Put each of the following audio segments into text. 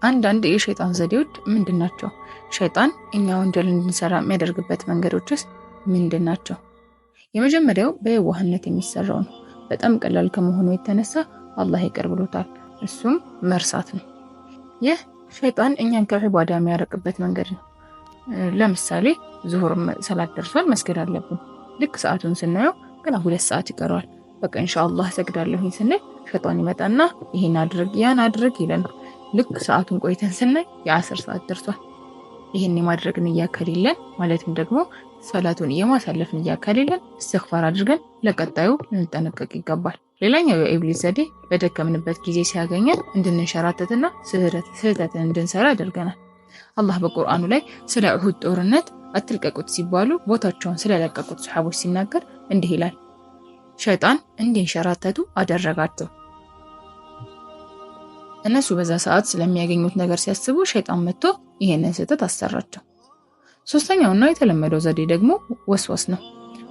አንዳንድ የሸይጣን ዘዴዎች ምንድን ናቸው? ሸይጣን እኛ ወንጀል እንድንሰራ የሚያደርግበት መንገዶችስ ምንድን ናቸው? የመጀመሪያው በየዋህነት የሚሰራው ነው። በጣም ቀላል ከመሆኑ የተነሳ አላህ ይቅር ብሎታል። እሱም መርሳት ነው። ይህ ሸይጣን እኛን ከዒባዳ የሚያርቅበት መንገድ ነው። ለምሳሌ ዙሁር ሰላት ደርሷል፣ መስገድ አለብን። ልክ ሰዓቱን ስናየው ገና 2 ሰዓት ይቀረዋል። በቃ ኢንሻአላህ ሰግዳለሁኝ ስንል ሸይጣን ይመጣና ይሄን አድርግ ያን አድርግ ይለናል። ልክ ሰዓቱን ቆይተን ስናይ የአስር ሰዓት ደርሷል። ይህን የማድረግ ንያ ከሌለን፣ ማለትም ደግሞ ሰላቱን የማሳለፍ ንያ ከሌለን፣ እስትግፋር አድርገን ለቀጣዩ ልንጠነቀቅ ይገባል። ሌላኛው የኢብሊስ ዘዴ በደከምንበት ጊዜ ሲያገኘን እንድንንሸራተትና ስህተትን እንድንሰራ ያደርገናል። አላህ በቁርአኑ ላይ ስለ ኡሁድ ጦርነት አትልቀቁት ሲባሉ ቦታቸውን ስለለቀቁት ሰሓቦች ሲናገር እንዲህ ይላል፣ ሸይጣን እንዲንሸራተቱ አደረጋቸው። እነሱ በዛ ሰዓት ስለሚያገኙት ነገር ሲያስቡ ሸይጣን መጥቶ ይሄንን ስህተት አሰራቸው። ሶስተኛውና የተለመደው ዘዴ ደግሞ ወስዋስ ነው።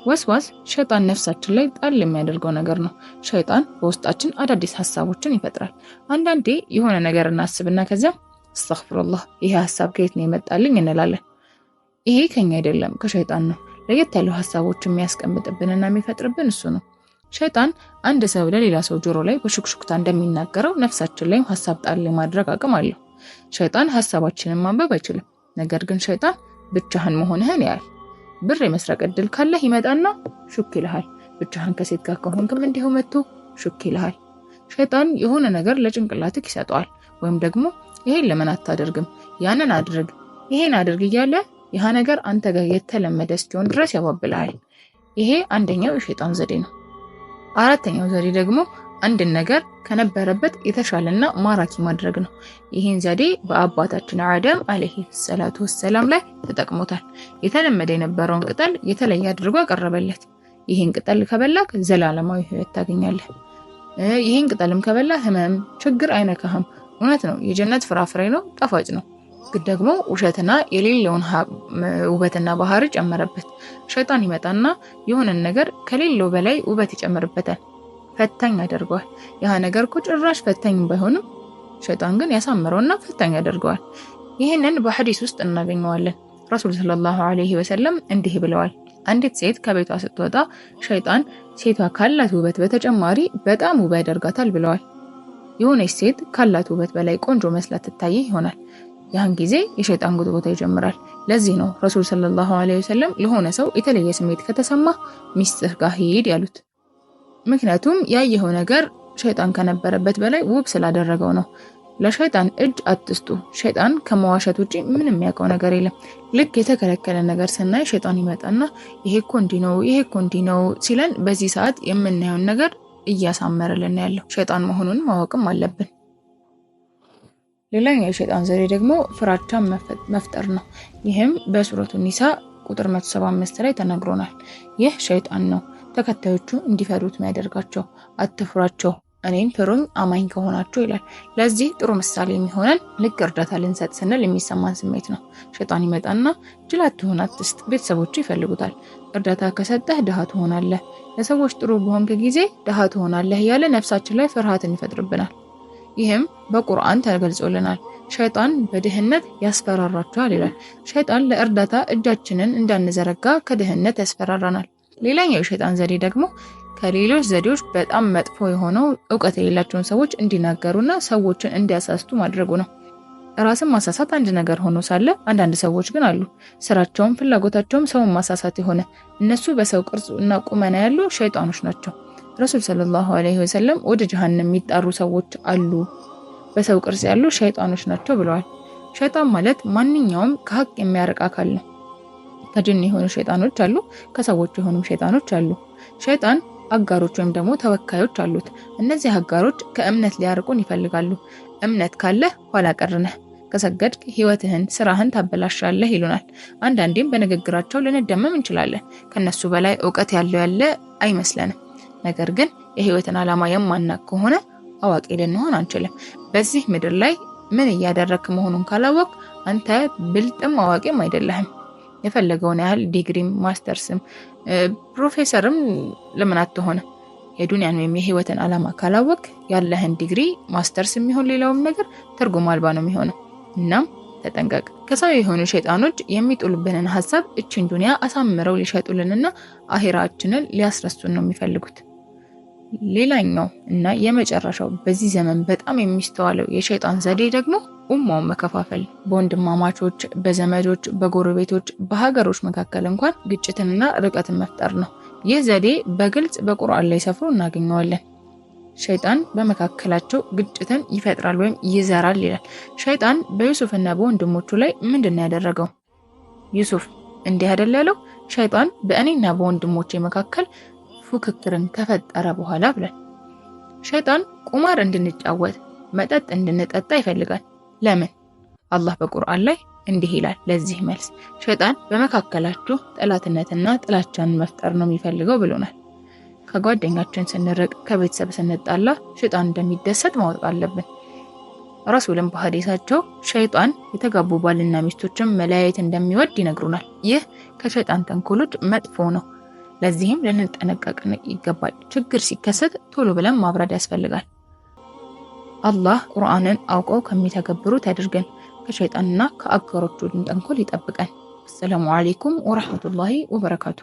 ወስዋስ ሸይጣን ነፍሳችን ላይ ጣል የሚያደርገው ነገር ነው። ሸይጣን በውስጣችን አዳዲስ ሀሳቦችን ይፈጥራል። አንዳንዴ የሆነ ነገር እናስብና ከዚያም አስተግፊሩላህ፣ ይሄ ሀሳብ ከየት ነው የመጣልኝ እንላለን። ይሄ ከኛ አይደለም፣ ከሸይጣን ነው። ለየት ያሉ ሀሳቦች የሚያስቀምጥብንና የሚፈጥርብን እሱ ነው። ሸይጣን አንድ ሰው ለሌላ ሰው ጆሮ ላይ በሹክሹክታ እንደሚናገረው ነፍሳችን ላይም ሀሳብ ጣል የማድረግ አቅም አለው። ሸይጣን ሀሳባችንን ማንበብ አይችልም። ነገር ግን ሸይጣን ብቻህን መሆንህን ያያል። ብር የመስረቅ እድል ካለህ ይመጣና ሹክ ይልሃል። ብቻህን ከሴት ጋር ከሆንክም እንዲሁ መጥቶ ሹክ ይልሃል። ሸይጣን የሆነ ነገር ለጭንቅላትህ ይሰጠዋል። ወይም ደግሞ ይሄን ለምን አታደርግም፣ ያንን አድርግ፣ ይሄን አድርግ እያለ ይህ ነገር አንተ ጋር የተለመደ እስኪሆን ድረስ ያባብልሃል። ይሄ አንደኛው የሸይጣን ዘዴ ነው። አራተኛው ዘዴ ደግሞ አንድን ነገር ከነበረበት የተሻለና ማራኪ ማድረግ ነው። ይህን ዘዴ በአባታችን አደም አለይሂ ሰላቱ ወሰላም ላይ ተጠቅሞታል። የተለመደ የነበረውን ቅጠል የተለየ አድርጎ አቀረበለት። ይህን ቅጠል ከበላክ ዘላለማዊ ሕይወት ታገኛለህ። ይህን ቅጠልም ከበላ ህመም፣ ችግር አይነካህም። እውነት ነው፣ የጀነት ፍራፍሬ ነው፣ ጣፋጭ ነው። ግን ደግሞ ውሸትና የሌለውን ውበትና ባህሪ ጨመረበት። ሸይጣን ይመጣና የሆነን ነገር ከሌለው በላይ ውበት ይጨምርበታል፣ ፈታኝ ያደርገዋል። ያ ነገር እኮ ጭራሽ ፈታኝ ባይሆንም ሸይጣን ግን ያሳምረውና ፈታኝ ያደርገዋል። ይህንን በሐዲስ ውስጥ እናገኘዋለን። ረሱል ሰለላሁ ዐለይሂ ወሰለም እንዲህ ብለዋል። አንዲት ሴት ከቤቷ ስትወጣ ሸይጣን ሴቷ ካላት ውበት በተጨማሪ በጣም ውብ ያደርጋታል ብለዋል። የሆነች ሴት ካላት ውበት በላይ ቆንጆ መስላ ትታይ ይሆናል። ያን ጊዜ የሸይጣን ጉትጎታ ይጀምራል። ለዚህ ነው ረሱል ሰለላሁ ዐለይሂ ወሰለም ለሆነ ሰው የተለየ ስሜት ከተሰማ ሚስትህ ጋር ሂድ ያሉት። ምክንያቱም ያየኸው ነገር ሸይጣን ከነበረበት በላይ ውብ ስላደረገው ነው። ለሸይጣን እጅ አትስጡ። ሸይጣን ከመዋሸት ውጪ ምንም የሚያውቀው ነገር የለም። ልክ የተከለከለ ነገር ስናይ ሸይጣን ይመጣና ይሄ እኮ እንዲህ ነው፣ ይሄ እኮ እንዲህ ነው ሲለን በዚህ ሰዓት የምናየውን ነገር እያሳመረልን ያለው ሸይጣን መሆኑን ማወቅም አለብን። ሌላኛው የሸይጣን ዘዴ ደግሞ ፍራቻን መፍጠር ነው። ይህም በሱረቱ ኒሳ ቁጥር 175 ላይ ተነግሮናል። ይህ ሸይጣን ነው ተከታዮቹ እንዲፈሩት የሚያደርጋቸው። አትፍሯቸው፣ እኔን ፍሩኝ አማኝ ከሆናችሁ ይላል። ለዚህ ጥሩ ምሳሌ የሚሆነን ልክ እርዳታ ልንሰጥ ስንል የሚሰማን ስሜት ነው። ሸይጣን ይመጣና ጅል አትሁን፣ አትስጥ፣ ቤተሰቦቹ ይፈልጉታል። እርዳታ ከሰጠህ ድሃ ትሆናለህ፣ ለሰዎች ጥሩ በሆንክ ጊዜ ድሃ ትሆናለህ እያለ ነፍሳችን ላይ ፍርሃትን ይፈጥርብናል። ይህም በቁርአን ተገልጾልናል። ሸይጣን በድህነት ያስፈራራችኋል ይላል። ሸይጣን ለእርዳታ እጃችንን እንዳንዘረጋ ከድህነት ያስፈራራናል። ሌላኛው የሸይጣን ዘዴ ደግሞ ከሌሎች ዘዴዎች በጣም መጥፎ የሆነው እውቀት የሌላቸውን ሰዎች እንዲናገሩና ሰዎችን እንዲያሳስቱ ማድረጉ ነው። ራስን ማሳሳት አንድ ነገር ሆኖ ሳለ አንዳንድ ሰዎች ግን አሉ፣ ስራቸውም ፍላጎታቸውም ሰውን ማሳሳት የሆነ፣ እነሱ በሰው ቅርጽ እና ቁመና ያሉ ሸይጣኖች ናቸው። ረሱል ሰለላሁ ዐለይሂ ወሰለም ወደ ጀሃነም የሚጣሩ ሰዎች አሉ፣ በሰው ቅርጽ ያሉ ሸይጣኖች ናቸው ብለዋል። ሸይጣን ማለት ማንኛውም ከሀቅ የሚያርቅ አካል ነው። ከጅን የሆኑ ሸይጣኖች አሉ፣ ከሰዎች የሆኑ ሸይጣኖች አሉ። ሸይጣን አጋሮች ወይም ደግሞ ተወካዮች አሉት። እነዚህ አጋሮች ከእምነት ሊያርቁን ይፈልጋሉ። እምነት ካለህ ኋላ ቀር ነህ፣ ከሰገድክ ህይወትህን፣ ስራህን ታበላሻለህ ይሉናል። አንዳንዴም በንግግራቸው ልንደመም እንችላለን። ከነሱ በላይ እውቀት ያለው ያለ አይመስለንም። ነገር ግን የህይወትን ዓላማ የማናቅ ከሆነ አዋቂ ልንሆን አንችልም። በዚህ ምድር ላይ ምን እያደረግክ መሆኑን ካላወቅ አንተ ብልጥም አዋቂም አይደለህም። የፈለገውን ያህል ዲግሪም ማስተርስም ፕሮፌሰርም ለምን አትሆንም? የዱንያን ወይም የህይወትን ዓላማ ካላወቅ ያለህን ዲግሪ፣ ማስተርስ የሚሆን ሌላውም ነገር ትርጉም አልባ ነው የሚሆነው። እናም ተጠንቀቅ። ከሰው የሆኑ ሸይጣኖች የሚጥሉብንን ሀሳብ እችን ዱንያ አሳምረው ሊሸጡልንና አሂራችንን ሊያስረሱን ነው የሚፈልጉት። ሌላኛው እና የመጨረሻው በዚህ ዘመን በጣም የሚስተዋለው የሸይጣን ዘዴ ደግሞ ኡማውን መከፋፈል፣ በወንድማማቾች፣ በዘመዶች፣ በጎረቤቶች፣ በሀገሮች መካከል እንኳን ግጭትንና ርቀትን መፍጠር ነው። ይህ ዘዴ በግልጽ በቁርአን ላይ ሰፍሮ እናገኘዋለን። ሸይጣን በመካከላቸው ግጭትን ይፈጥራል ወይም ይዘራል ይላል። ሸይጣን በዩሱፍና በወንድሞቹ ላይ ምንድን ነው ያደረገው? ዩሱፍ እንዲህ አይደል ያለው? ሸይጣን በእኔና በወንድሞቼ መካከል ፉክክርን ከፈጠረ በኋላ ብለን። ሸይጣን ቁማር እንድንጫወት፣ መጠጥ እንድንጠጣ ይፈልጋል። ለምን? አላህ በቁርአን ላይ እንዲህ ይላል። ለዚህ መልስ ሸይጣን በመካከላችሁ ጠላትነትና ጥላቻን መፍጠር ነው የሚፈልገው ብሎናል። ከጓደኛችን ስንርቅ፣ ከቤተሰብ ስንጣላ ሸይጣን እንደሚደሰት ማወቅ አለብን። ረሱልም በሐዲሳቸው ሸይጣን የተጋቡ ባልና ሚስቶችን መለያየት እንደሚወድ ይነግሩናል። ይህ ከሸይጣን ተንኮሎች መጥፎ ነው። ለዚህም ልንጠነቀቅ ይገባል። ችግር ሲከሰት ቶሎ ብለን ማብረድ ያስፈልጋል። አላህ ቁርአንን አውቀው ከሚተገብሩት ያድርገን። ከሸይጣንና ከአጋሮቹ ተንኮል ይጠብቀን። አሰላሙ አለይኩም ወራህመቱላሂ ወበረካቱ።